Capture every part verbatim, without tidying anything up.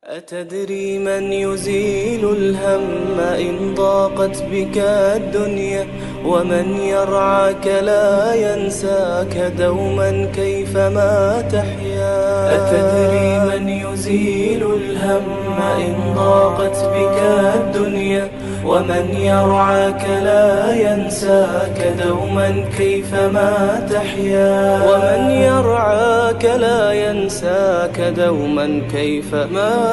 أتدري من يزيل الهم إن ضاقت بك الدنيا؟ ومن يرعاك لا ينساك دوما كيفما تحيا. أتدري من يزيل الهم إن ضاقت بك الدنيا؟ ومن يرعاك لا ينساك دوما كيفما تحيا. ومن يرعاك لا ينساك دوما كيفما.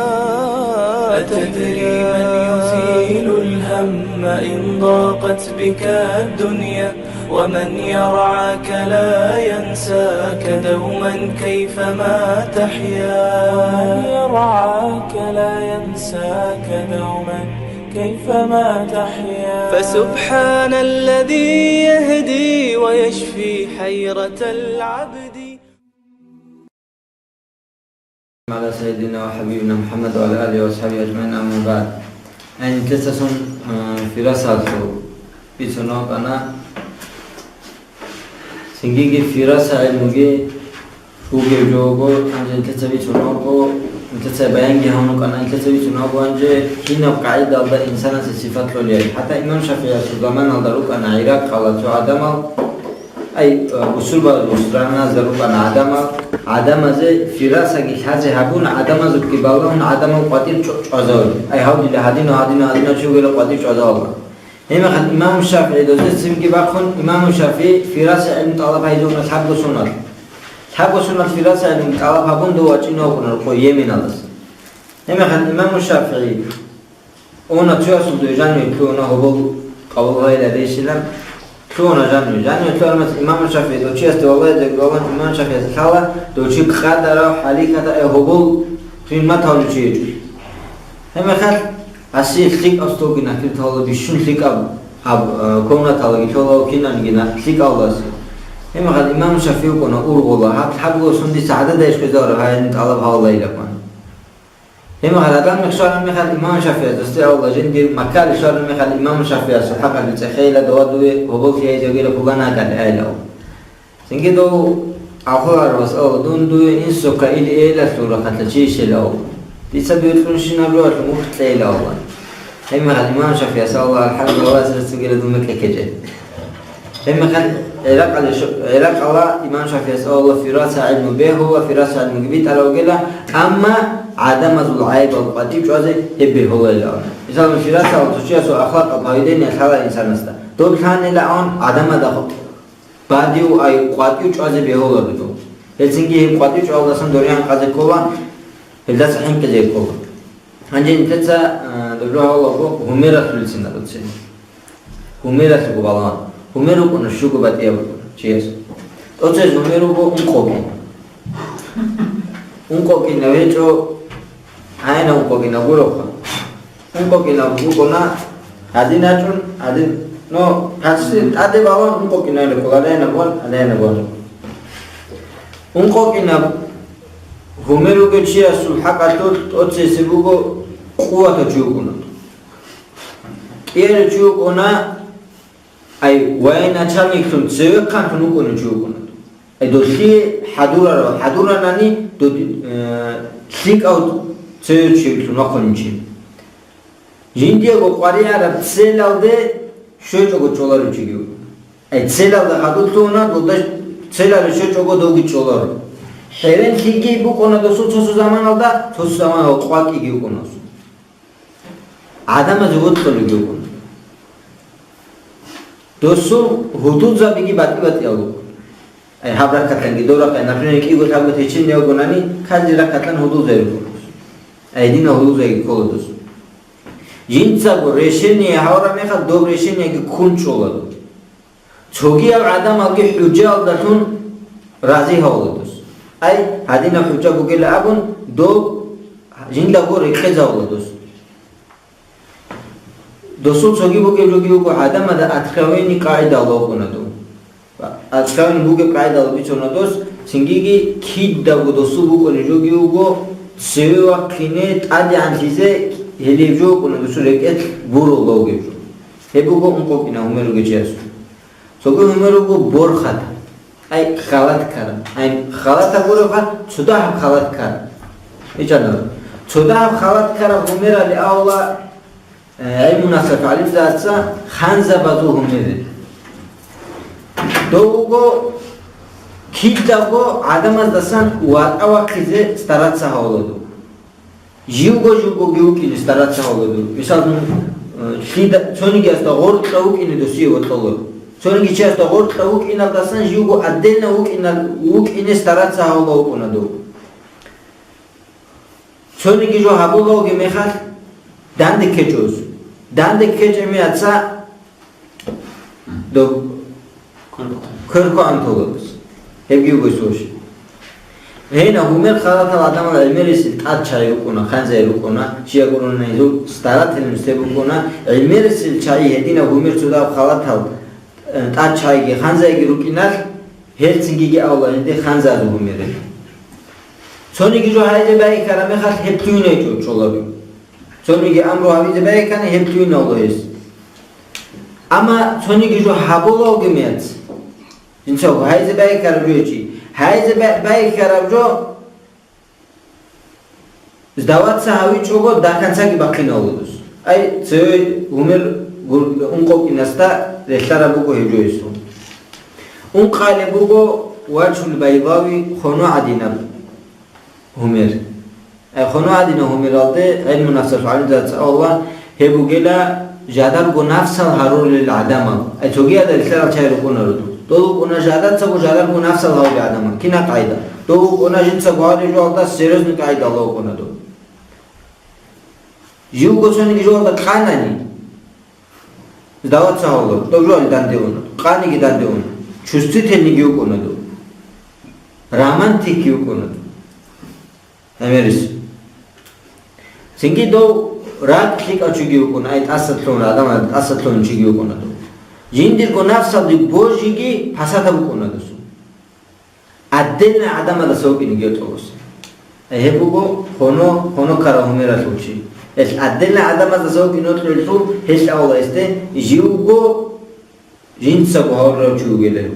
أتدري من يزيل الهم إن ضاقت بك الدنيا؟ ومن يرعاك لا ينساك دوما كيفما تحيا. ومن يرعاك لا ينساك دوما كيفما تحيا. فسبحان الذي يهدي ويشفي حيرة العبد. على سيدنا وحبيبنا محمد وعلى آله وأصحابه أجمعين، أما بعد. Ай, нилъеца цун, а, фирасалъул бицунав кӀана. Цинги фираса гӀилмуги бугеб жо буго, гьанже нилъеца бицунавго, нилъеца баянги гьабун кӀана, нилъеца бицунавго гьанже кинаб къагӀидалда инсанасе сипат лъолеб. ХӀатта имам ШафигӀиясул заманалда рукӀана ГӀиракъала цо гӀадамал, ай, э, бусурбабазул страназда рукӀана гӀадамал, гӀадамазе фирасаги лъазе гьабун, гӀадамазухъги балагьун, гӀадамал къватӀир чӀо-, чӀвазавун. Ай, гьав дила гьадинав, гьадинав, гьадинав чи вугила къватӀир чӀвазавулла. Гьебмехалъ имам ШафигӀи дозе цинги бахъун, имам ШафигӀи фираса гӀилму тӀалаб гьайзавуна лъабго соналъ. Лъабго соналъ фираса гӀилму тӀалаб гьабун дов вачӀинав вукӀуна рукъо Йеменалдаса. Гьебмехалъ имам ШафигӀи Уна цоясул дой жаниве лъугьуна гьобол къабул гьайила рейсилан. Лъугьуна жаниве. Жаниве лъугьармас имам ШафигӀи дов чиясде валлагьизе валлагь, имам ШафигӀица лъала дов чи къадарав хӀалихьатав, э, гьобол хъимматав чи гьечӀо. Гьебмехалъ гьасие лъикӀаб столги накир тавла, бищун лъикӀаб аб-, э, комнаталаги лъола кинабниги на-, лъикӀавласе. Гьебмехалъ имам ШафигӀи вукӀуна ургъула, гьаб лъабго сун дица гӀадада иш къвезавараб гьайин тӀалаб гьавлайилаб ван. Гьебмехалъ гьадин мехсараб мехалъ имам ШафигӀица, досде Аллагь, жиндир Маккаялде щвараб мехалъ имам ШафигӀиясул хӀакъалъулъ цӀехейила дова дуе гьобол лъиязегила пуланагали айилав. Цинги дов ахварав вас ала дун дуе инсухъа или эйлалъул рахъалъа чи ишелав. Дица дуе кьунщинаб жоялъул мухь кьейилавла. Гьебмехалъ имам ШафигӀияс Аллагь, алхӀамдулиллагь, цогила дун мекъи ккечӀеб. Гьебмехалъ ГӀиракъалде що-, ГӀиракъала имам ШафигӀияс авала фираса гӀилму бегьула, фираса гӀилмуги битӀарав вугила, амма гӀадамазул гӀайибал къватӀив чӀвазе гьеб бегьулайилан. Мисалалъе, фирасалъ цо чиясул ахлакъаб поведение лъала инсанасда. Доб лъанилаан гӀадамада хъ-, бадив ай къватӀив чӀвазе бегьуларо доб. Гьелцинги гьеб къватӀив чӀвалдасан доригьан къазе ккола, гьелдаса хӀинкъизе ккола. Гьанже нилъеца, а, доб жо гьавулаго гьумералъулицин доцин. Гьумералъуго балагьун. Гьумер вукӀуна щуго батӀияб чияс. ТӀоцез гьумер вуго ункъо кӀина. Ункъо кӀина гьечӀо, гьайна ункъо кӀина гуроха. Ункъо кӀина букӀуна гьадин гьачӀун, гьадин. Но гьасси тӀаде балагьун ункъо кӀина рекъола, гьадайна бон, гьадайна бон. Ункъо кӀина гьумер вугев чиясул хӀакъалъулъ тӀоцезе буго къуватав чи вукӀуна. КӀиярав чи вукӀуна, ай, военачальниклъун цевехъанлъун вукӀунев чи вукӀуна. Ай, долъие хӀадурарав, хӀадуранани, дод-, э, лъикӀав цеве чилъун вахъунев чи. Жиндиего къваригӀараб целалде щвечӀого чӀоларев чиги вукӀуна. Ай, целалда хадур лъугьуна, дуда целалде щвечӀого довги чӀоларо. ХӀеренлъиги букӀуна досул цо-цо заманалда, цо-цо заманалда къвакӀиги вукӀуна досул. ГӀадамазе вокьулеги вукӀуна. Досул гьудулзабиги батӀи-батӀиял вукӀуна. Ай, гьаб рахъалъанги доб рахъалъ, например, кӀиго лъабго течинни вугонани, каждый рахъалъан гьудулзай вукӀуна досул. Ай, дина гьудулзайги ккола досул. Жинцаго решение гьавураб мехалъ, доб решениеги ккун чӀола доб. Цогияб гӀадамалги хӀужаялдалъун рази гьавула дос. Ай, гьадинаб хӀужа бугела абун, доб жиндаго рекъезавула дос. Досул цоги бугеб жоги буго, гӀадамада откровение къагӀидал вукӀуна дов. Откровение бугеб къагӀидал бицуна дос, цингиги кидаго досул букӀунеб жоги буго, цеве вахъине тӀадегӀанлъизе гьелеб жо вукӀуна досул рекӀелъ бурулда вугеб жо. Гьеб буго ункъо кӀина гьумер вугев чиясул. Цоги гьумер вуго борхатаб. Ай, халат ккараб. Ай, халатаб гуребха, цо дагьаб халат ккараб. ИчӀанаб. Цо дагьаб халат ккараб гьумерали авла, э, гӀилмунасул гӀалимзаца ханзабазул гьумерил. Дов вуго кидаго гӀадамаздасан ватӀа вахъизе стараться гьавуладу. Живго-живгоги вукӀине стараться гьавуладу. Мисал, э, лъида-, цонигиясда гъоркьа вукӀине досие ватӀоло. Цониги чиясда гъоркьа вукӀиналдасан живго отдельно вукӀинал-, вукӀине стараться гьавула вукӀунаду. Цониги жо гьабулавги мехалъ, данде ккечӀоз. Данде ккечӀеб меяца доб кверхъо антоладас. Гьебги буго соши. Гьейна, гьумер халатал гӀадамал гӀемерисел тӀад чагӀи рукӀуна, ханзай рукӀуна, чия гурони гьезул старательный нусде букӀуна, гӀемерисел чагӀи гьединаб гьумер цо дагьаб халатал, э, тӀад чагӀиги ханзайги рукӀиналъ, гьелцинги авла гьелде ханзазул гьумерил. Цониги жо гьайзе байикараб мехалъ гьеб туйнай чӀо-, чӀолаби. Цониги амру гьабизе байикани гьеб туйнавла гьес. Амма цониги жо гьабулавги меяц. Жинцаго гьайзе байикараб жо чи. Гьайзе бай-, байикараб жо сдаваться гьавичӀого до концаги бахъинавлудус. Ай, цеве гьумер гур-, ункъокъинасда релълъараб буго гьеб жо гьесул. Ункъалеб буго вачул байлави хоно гӀадинаб гьумер. Ай, хоно гӀадинаб гьумералде гӀилму нафсалъул гӀалимзаца авла гьеб бугела жадарго нафсал гьарулел гӀадамал. Ай, цогиялда релълъарал чагӀи рукӀунаро. Дол рукӀуна жадацаго жадарго нафсал гьавулел гӀадамал. Кина къайда? Дов вукӀуна жинца гварив жоалда серьезный къайдалда вукӀуна дов. Живго цониги жоалда къанани, сдаваться гьавула, дов жоали данде уна, къаниги данде уна, чувствительныйги вукӀуна дов, романтикги вукӀуна дов. Гьемерис. Цинги дов ракӀ лъикӀав чиги вукӀуна, ай тӀасалъугьун, гӀадамал тӀасалъугьун чиги вукӀуна дов. Жиндирго нафсалде божиги пасатаб букӀуна досул. Отдельно гӀадамаздаса вукӀине гьечӀо гьес. Гьеб буго хоно, хоно ккараб гьумералъул чи. Гьелъ отдельно гӀадамаздаса вукӀине гьечӀо гьелъул, гьелъ авлаялъе живго жинцаго гьавурав чи вугилан.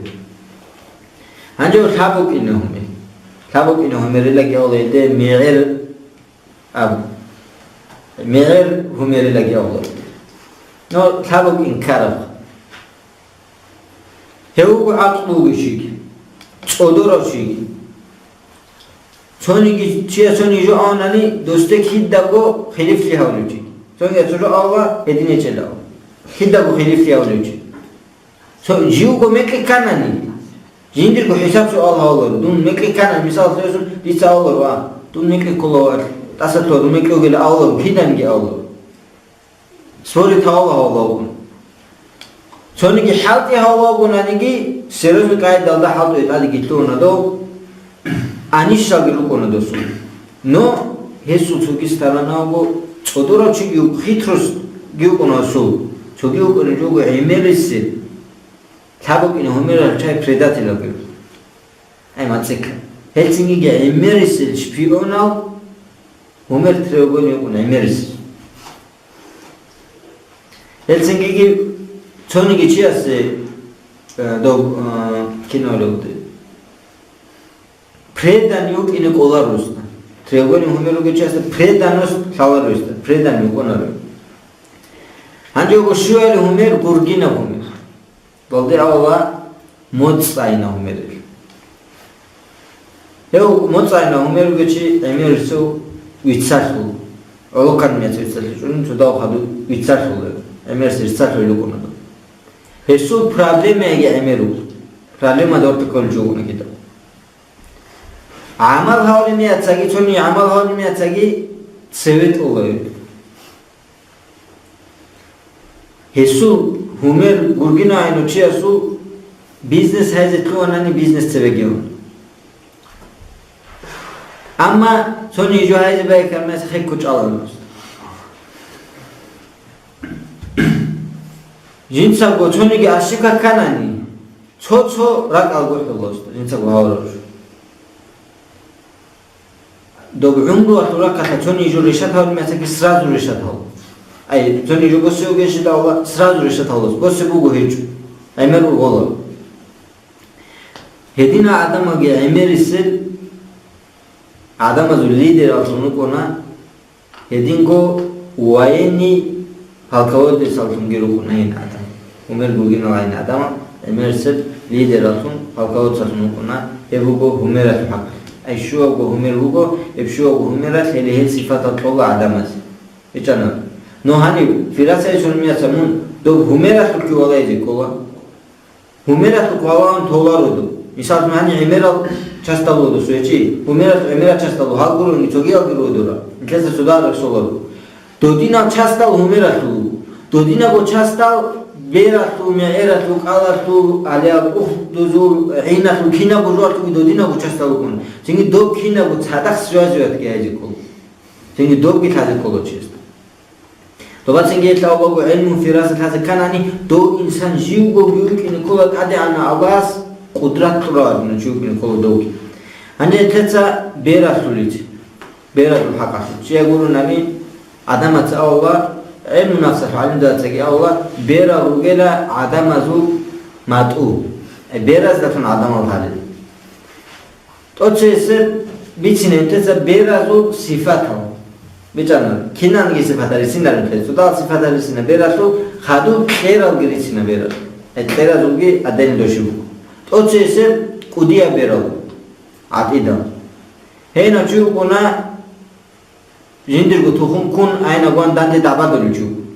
Гьанже лъаб букӀине гьумер. Лъаб букӀине гьумерилаги авлаялде мегӀер аб. МегӀер гьумерилаги авлаялде. Но лъаб букӀин ккараб. Гьев вуго гӀакълу вугев чиги, цӀодорав чиги. Цониги чияс цониги жо авунани, досде кидаго хилифлъи гьавулев чиги. Цониги цо жо авула, гьединечӀела. Кидаго хилифлъи гьавулев чи. Цо живго мекъи кканани, жиндирго хӀисаб-суал гьавуларо. Дун мекъи кканани, мисал, дица авуларо, а, дун мекъи ккола ва тӀасалъугьа дун мекъи вугила авуларо, киданиги авуларо. Спорить гьавула гьавулагун. Цониги хӀалтӀи гьавулагунаниги, серьезный къайдалда хӀалтӀуе тӀадеги лъугьуна дов, анищалги рукӀуна досул. Но гьесул цоги сторонавго цӀодорав чиги вуго, хитростги вукӀуна гьесул. Цоги вукӀунеб жого гӀемерисел, лъаб букӀине гьумерал чагӀи предатель вугев. Ай, мацӀикка. Гьелцинги гӀемерисел шпионал гьумер треугольник вукӀун гӀемерисел. Гьелцинги цониги чиясе, э, доб, э, кино левде. Предан вукӀине кӀоларо гьесда. Треугольник гьумер вугев чиясда преданность лъаларо гьесда. Предан вукӀунаро. Гьанже вуго щивали гьумер, гургинаб гьумер. Балде авала моцӀайна гьумерил. Гьев моцӀайна гьумер вугев чи гӀемерисев вицалъул. ГӀолохъанмияц вицалъичӀунин цодав хадув вицалъул гьев. ГӀемерисев вицалъул вукӀуна. Гьесул проблемаги гӀемер вуго. Проблема дорта кколел жо вукӀуна кида. ГӀамал гьавулеб меяцаги, цони гӀамал гьавулеб меяцаги цеве тӀолев. Гьесул гьумер гургинав гӀайну чиясул бизнес гьайзе лъугьанани бизнес цебегиун. Амма цони жо гьайзе байкармес хеккучӀалан. Жинцаго цониги ошибка кканани, цо-цо ракӀалго хӀуласт, жинцаго гьавураб жо. Доб гӀумруялъул рахъалъа цони жо решат гьавули мецаги сразу решат гьаву. Ай, цони жо босе вугенщи давла, сразу решат гьавулас, босе буго гьечӀо. ГӀемер ургъола. Гьедина гӀадамалги гӀемерисел гӀадамазул лидераллъун рукӀуна, Гьединго военный полководецаллъунги рукӀуна гьениб гӀадамал. Гьумер бугинал гьениб гӀадамал, гӀемерисеб лидераллъун, полководцаллъун рукӀуна, гьеб буго гьумералъул хӀакъалъулъ. Ай щуабго гьумер буго, гьеб щуабго гьумералъ гьеле гьел сипатал кьола гӀадамазе. БичӀчӀана. Но гьанив, Фирасайил сунмияца мун доб гьумералъулъги валайзе ккола. Гьумералъухъ валаун толаро доб. Мисаллъун, гьанив гӀемерал частал вуго досу гьечӀи. Гьумералъ гӀемерал частал вуго, гьал гурони цогиялги руго дора. Нилъеца цо дагьаб рехсоларо. Додинал частал гьумералъул вуго. Додинабго частал бералъул, мегӀералъул, кӀалалъул, гьале гьаб ухдузул, гӀиналъул, кинабго жоялъулги додинабго частал вукӀун. Цинги доб кинабго цадахъ связь ватги гьайзе ккола. Цинги добги лъазе ккола чиясда. Доба цинги гьелъ абулаго гӀелму фираса лъазе кканани, дов инсан живго вукӀине ккола ТӀадегӀанав Аллагьас къудрат кьурав чи вукӀине ккола довги. Гьанже гьелъеца бералъулица, бералъул хӀакъалъулъ. Чия гурунани, гӀадамаца авала, гӀелму нафсалъул гӀалимзабацаги авала, берал ругела гӀадамазул матӀу, э, бераздалъун гӀадамал гьарила. ТӀоцесеб бицине гьелъеца беразул сифатал. БичӀчӀана, кинанги сифатал рицинарин гьелъ. Цо дагьал сифатал рицина бералъул, хадуб кьералги рицина бералъул. Э, кьеразулги отдельный доши буго. ТӀоцесеб кӀудияб берал, гӀатӀидал. Гьенав чи вукӀуна, жиндирго тухум ккун, гьанив ван данде дагӀбадулев чи вукӀун.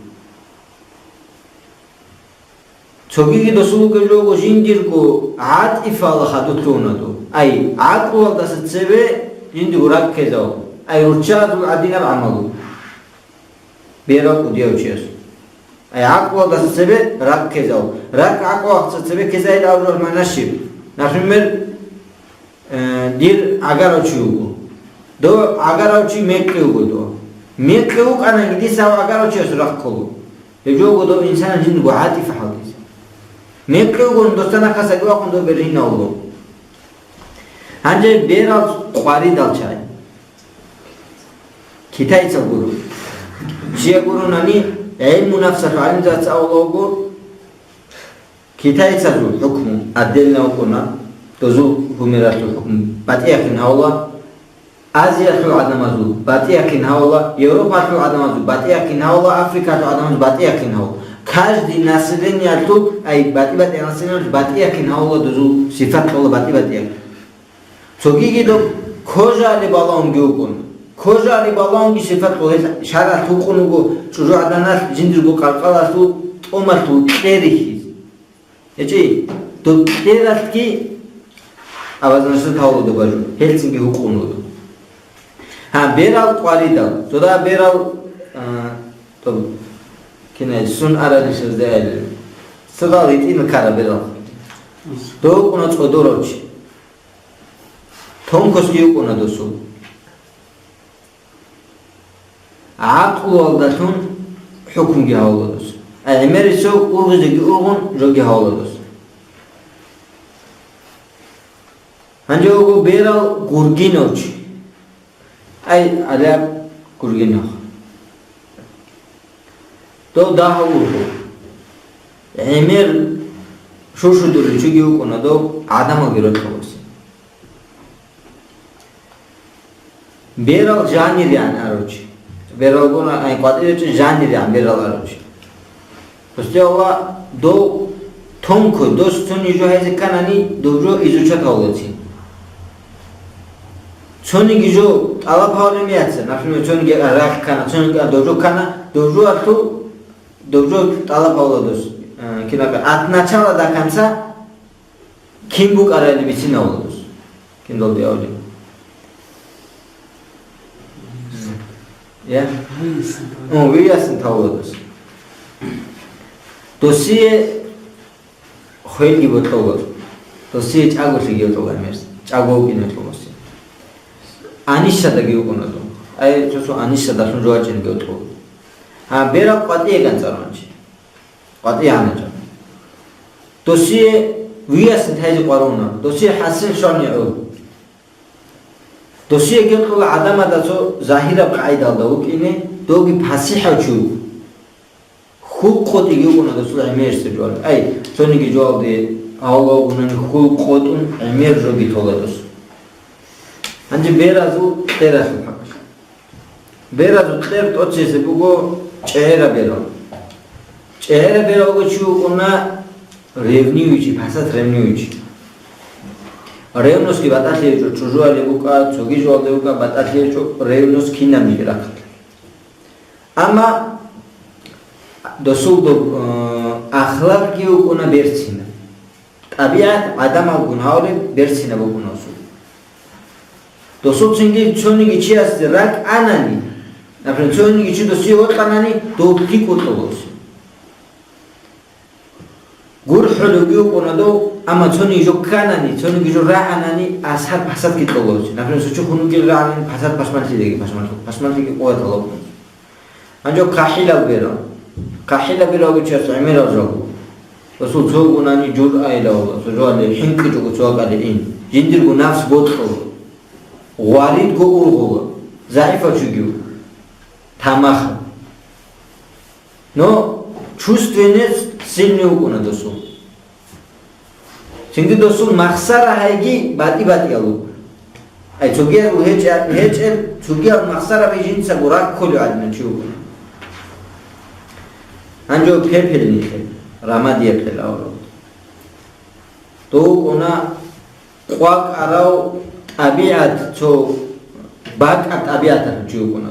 Цогиги досул вугев жого жиндирго гӀатӀифал хадур лъугьуна дов. Ай, гӀакълуялдаса цебе жиндирго ракӀ ккезаву. Ай, руччабазул гӀадинаб гӀамалу. Берал кӀудияв чияс. Ай, гӀакълуялдаса цебе ракӀ ккезаву. РакӀ гӀакълуялдаса цебе ккезайилан абураб магӀна щиб? Например, э, дир гӀагарав чи вуго. Дов гӀагарав чи мекъи вуго дов. Мекъи вукӀанаги дица гьав гӀагарав чиясул рахъ кколо. Гьеб жого дов инсан жиндирго гӀатӀиф хӀалтӀизе. Мекъи вугони досда нахъа саги вахъун дов бергьинавулев. Гьанже берал къваридал чагӀи. Китайцал гуро. Жия гуронани, гӀелму нафсалъул гӀалимзабаца авулав вуго, китайцазул хӀукму отдельно вукӀуна, дозул гьумералъул хӀукму батӀияб кин гьавула, Азиялъул гӀадамазул батӀияб кин гьавула, Европалъул гӀадамазул батӀияб кин гьавула, Африкалъул гӀадамазул батӀияб кин гьавула. Каждый населениялъул, ай, батӀи-батӀияб населениялъул батӀияб кин гьавула дозул сифат кьола батӀи-батӀияб. Цогиги доб кожаали балагьунги вукӀун. Кожаали балагьунги сифат кьола, гьел шаргӀалъ вукӀун вуго чӀужугӀаданалъ жиндирго къаркъалалъул тӀомалъул кье рихьизе. ГьечӀи, доб кьералъги обозначать гьавула доб бажу, гьелцинги вукӀун вуго. Гьа, берал къваридал, цода берал, а, доб, кинай, сун аралищазде айли. Цодал гьитӀина ккара берал. Дов вукӀуна цӀодорав чи. Тонкостги вукӀуна досул. ГӀакълуялдалъун хӀукмуги гьавула дос. Ай, гӀемерисев ургъизеги ургъун жоги гьавула дос. Гьанже вуго берал гургинав чи. Ай, гьале гьаб гургинав. Дов дагьав ургъу. ГӀемер шушудулев чиги вукӀуна дов гӀадамалги рокьуласе. Берал жанирегӀан арав чи. Бералгун, ай, къватӀиречӀин жанирегӀан берал арав чи. Досде Аллагь дов тонкой, дос цониги жо гьайзе кканани, дов жо изучать гьавулацин. Цониги жо тӀалаб гьавулеб мехалъ, например, цониги рагъ ккана, цониги дов жо ккана, дов жоялъул, дов жо тӀалаб гьавула дос. Э, кинаб, от начала до конца Кин букӀарали бицинавулус? Кин долде авлин? Я? О, виясин тавулус. Досие хвелги бутӀулус. Досие чӀаголъиги бутӀула мерс. ЧӀаго вукӀине вутӀулус. Анисадаги вукӀуна дун. Ай, цо-цо Анисадалъун жугьачӀинги вутӀула. Гьа, бераб къватӀие ганцӀаруначи. КъватӀи гьаначӀо. Досие виясин тайзи къваруна, досие хӀасил щвани гӀур. Досие гьекъула гӀадамада цо загьираб къагӀидалда вукӀине, доги пасихӀав чи вуго. Хьул къотӀиги вукӀуна досул гӀемерисеб жугьалде. Ай, цониги жугьалде гьавла вугунани хьул къотӀун гӀемер жоги тола дос. Гьанже беразул, беразул хӀакъалъ. Беразул кьер тӀоцезе буго чӀегӀера берал. ЧӀегӀера бералго чи вукӀуна ревнивый чи, пасат ревнивый чи. Ревностги батӀалъи гьечӀо, чӀужуялде букӀа, цоги жоялде букӀа, батӀалъи гьечӀо, ревност кинабниги рахъалъ. Амма досул доб, э, ахлакъги вукӀуна берцина. ТӀабигӀат гӀадамал гун гьавулеб берцинаб букӀуна досул. Досул цинги цониги чиясде ракӀ анани, например, цониги чи досие вокьанани, дов лъикӀ вукӀуна досул. ГурхӀулевги вукӀуна дов, амма цониги жо кканани, цониги жо рагӀанани, асар пасатги кьола досие. Например, цо чи хунукӀел рагӀанани, пасат пашманлъидеги пашманлъу-, пашманлъиги къуваталда вукӀуна. Гьанже хъахӀилал берал. ХъахӀилал бералги чияс гӀемерал жо. Расул цо вугунани журъайилавула, цо жоялде хӀинкъичӀого цо вакӀалде ин. Жиндирго нафс бокьула. Гъваридго ургъула. ЗагӀипав чиги вуго. Тамаха. Но чувственность сильный вукӀуна досул. Цинги досул махсара гьайги батӀи-батӀиял вукӀуна. Ай, цогиял гьечӀа-, гьечӀел, цогиял махсараби жинцаго раккулев гӀадинав чи вукӀуна. Гьанже пепел нилъер, рамадияб кьел авараг. Дов вукӀуна къвакӀарав тӀабигӀат, цо бакӀаб тӀабигӀаталъул чи вукӀуна.